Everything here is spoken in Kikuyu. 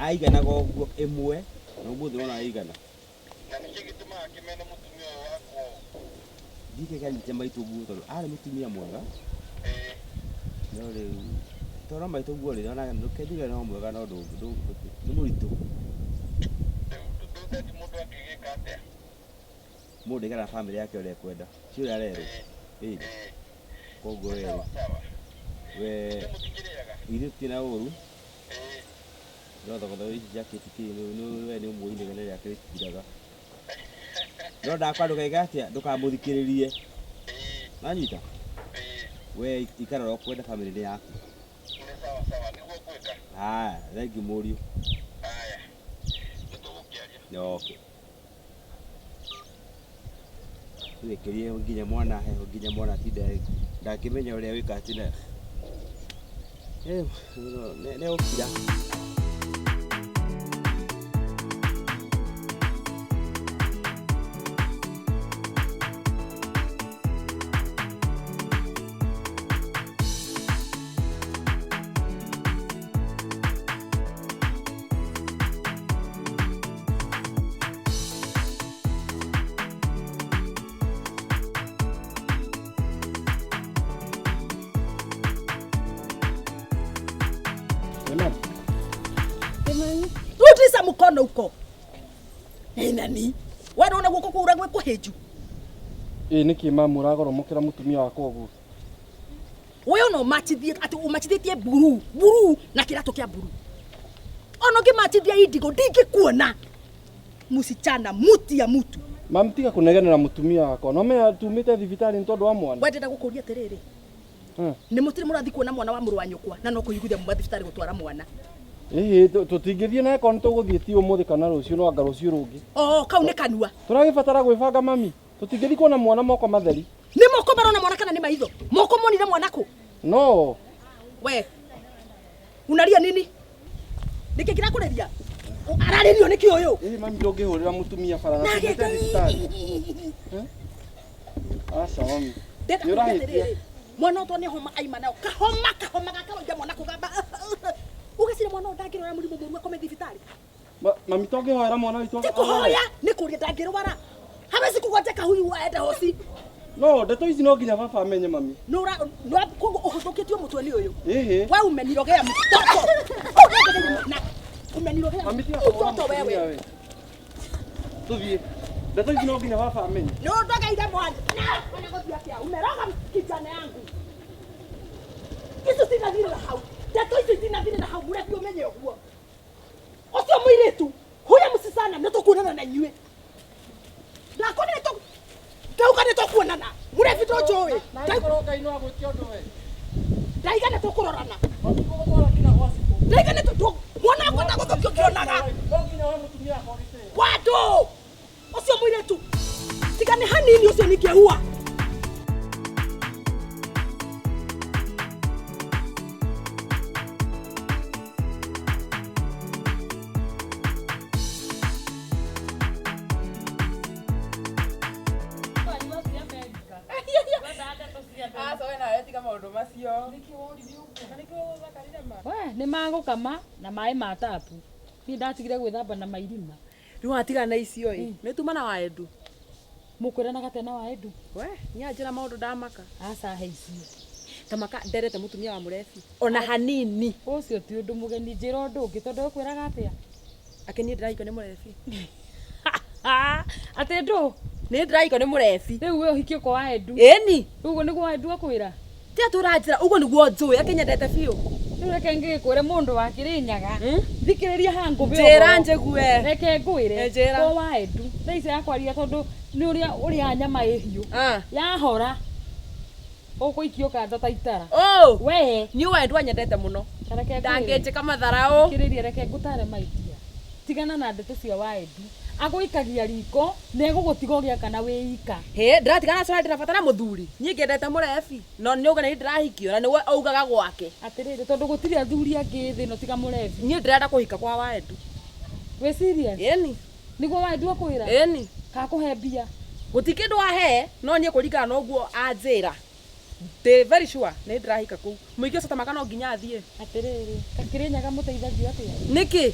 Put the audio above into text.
Aiganaga ũguo ĩmwe na ũmũthĩ ũrona aigana. Na nĩkĩ gĩtũmaga kĩmene mũtumia ũyũ wakwa ũũ? Ndikĩ kĩanyitire maitũ guo tondũ arĩ mũtumia mwega. Ĩĩ. No rĩu tondũ maitũ guo rĩ, ona reke njuge no mwega no nĩ mũritũ. Rĩu rĩu daddy mũndũ angĩgĩka atĩa? Mũndũ aikaraga na bamĩrĩ yake ũrĩa ekwenda. Ti ũrĩa arerwo. Ĩĩ. Ĩĩ. Ĩĩ. Koguo Nĩ we sawa sawa. we Ithuĩ mũtikĩrĩaga? ithuĩ tũtirĩ na ũru. Ĩĩ. No thogothogo ici cia KTK we nĩ ũmũĩ inegene rĩake rĩtithiraga. No ndakwa ndũgeke atĩa ndũkamũthikĩrĩrie. Ĩĩ. Wanyita? Ĩĩ. We ikara ũrĩa ũkwenda bamĩrĩ nĩ yaku. Nĩ sawa sawa nĩguo ngwĩka. Haya, thengiũ mũriũ. Haya. Nĩ tũgũkĩaria. Okay. Wĩkĩrie nginya mwana heho nginya mwana atinda ndangĩmenya ũrĩa wĩka atĩ na nĩ gũkira. Rudisha mkono huko. Ĩ nani? We ndona guoko kũu ũrĩa gwĩ kũhĩnju. Ĩ nĩkĩ mamu ũragoromokera mũtumia wakwa ũguo? We ona ũmachithie atĩ ũmachithĩtie mburu, mburu na kĩratũ kĩa mburu. Ona ũngĩmachithia indigo ndingĩkuona. Msichana muti ya mutu. Mamu tiga kũnegenera mũtumia wakwa. No menya tumĩte thibitarĩ nĩ tondũ wa mwana. We ndĩrenda gũkũria atĩrĩrĩ. Nĩ mũtirĩ mũrathiĩ kuona mwana wa mũrũ wa nyũkwa na no kũiguithia muma thibitarĩ gũtwara mwana. Ĩhĩ tũtingĩthiĩ na eko nĩ tũgũthiĩ ti ũmũthĩ kana rũciũ no anga rũciũ rũngĩ. Oh, kau nĩ kanua. Tũragĩbatara gwĩbanga mami. Tũtingĩthiĩ kuona mwana moko matheri. Nĩ moko marona mwana kana nĩ maitho? Moko monire mwana kũ? No. We. Unalia nini? Nĩkĩ kĩrakũrĩria? Ararĩrio nĩkĩ ũyũ? Ĩhĩ mami ndũngĩhũrĩra mũtumia bara na Na tumĩte thibitarĩ. Aca mami. Ndĩrenda Nĩ kũria ũrahĩtia. atĩrĩrĩ, mwana ũtwa nĩ homa aima nayo kahoma kahoma gakaroiga mwana kũgamba ũgeciria mwana ũyũ ndangĩrwara mũrimũ mũru akome thibitarĩ Mami tũngĩhoera mwana witũ ti kũhoya nĩ kũria ndangĩrwara hawezi kugonjeka huyu aende hosi No ndeto ici no nginya baba amenye mami. nũra nũ- koguo ũhũthũkĩtio mũtwe nĩ ũyũ Ĩhĩ. we umenirogea mtoto na umenirogea Mami tiga kũhũra mtoto mũtumia wewe we. Tũthiĩ. Ndeto ici no nginya baba amenye. nĩ ũndogeire mwana na ona gũthiĩ atĩa umeroga kijana yangu icio cinathirĩra hau ndeto icio itinathirĩra hau mũrebi ũmenye ũguo ũcio mũirĩtu huya mũcicana nĩ tũkuonana na inyuĩ ndakona nĩ ndauga nĩ tũkuonana mũrebi ndũnjũĩ Nangĩkorwo Ngai no agwĩke ũndũ we. ndaiga nĩ tũkũrorana Matikũgũtwara nginya gwa cibũ. ndaiga nĩ tũ mwana wakwa ndagũthũkio ngĩonaga No nginya we mũtumia wakwa gĩtĩo. wandũ ũcio mũirĩtu tiga nĩ hanini ũcio ningĩua Aca we nawe tiga maũndũ macio. We nĩ magũkama na maĩ ma tapu. Niĩ ndatigire gwĩthamba na mairima. Rĩu watigana na icio ĩ nĩ tuma na waendu. Mũkwĩranaga tena wa Edu? We niĩ anjĩra maũndũ ndamaka. Aca he icio. Tamaka nderete mũtumia wa mũrebi ona hanini. Ũcio ti ũndũ mũgeni njĩra ũndũ ũngĩ tondũ ũkwĩraga atĩa? Akĩ niĩ ndĩrahikio nĩ mũrebi. Atĩ ndũ? Nĩ ndĩrahikio nĩ mũrebi. Rĩu we ũhiki ũko wa Edu. Ĩni. Rĩu ũguo nĩguo wa Edu akwĩra? Ti atĩ ũranjĩra ũguo nĩguo njũĩ akĩnyendete biũ. Rĩu reke ngĩgĩkwĩre mũndũ wa Kĩrĩnyaga. Thikĩrĩria haha ngũbe Njĩra ũhoro. njigue. Reke ngwĩre. Njĩra. Ko wa Edu. Thaa ici yakwaria tondũ nĩ ũrĩa ũrĩa nyama ĩ hiũ. Yahora. Ũgũikio kanda ta itara. Oh! We. Niĩ wa Edu anyendete mũno. Reke ngwĩre. Ndangĩnjĩka matharaũ. Thikĩrĩria reke ngũtare maitia. Tigana na ndeto cia wa Edu. Agũikagia riko na egũgũtiga ũgĩakana wĩ ika. Hĩ, ndĩratigana nacio na ndĩrabatara mũthuri. Niĩ ngĩendete mũrebi. No nĩ auga nĩ ndĩrahikio na nĩwe augaga gwake. Atĩrĩrĩ tondũ gũtirĩ athuri angĩ thĩ ĩno tiga mũrebi. Niĩ ndĩrenda kũhika kwa wa Edu. Wĩ serious? Ĩni. Nĩguo wa Edu akwĩra? Ĩni. Kakũhe mbia? Gũtirĩ kĩndũ ahe, no niĩ kũringana na ũguo anjĩra. Ndĩ very sure nĩ ndĩrahika kũu. Mũingĩ ũcio tamaka no nginya athiĩ. Atĩrĩrĩ, Kakĩrĩnyaga mũteithagio atĩa? Nĩkĩ?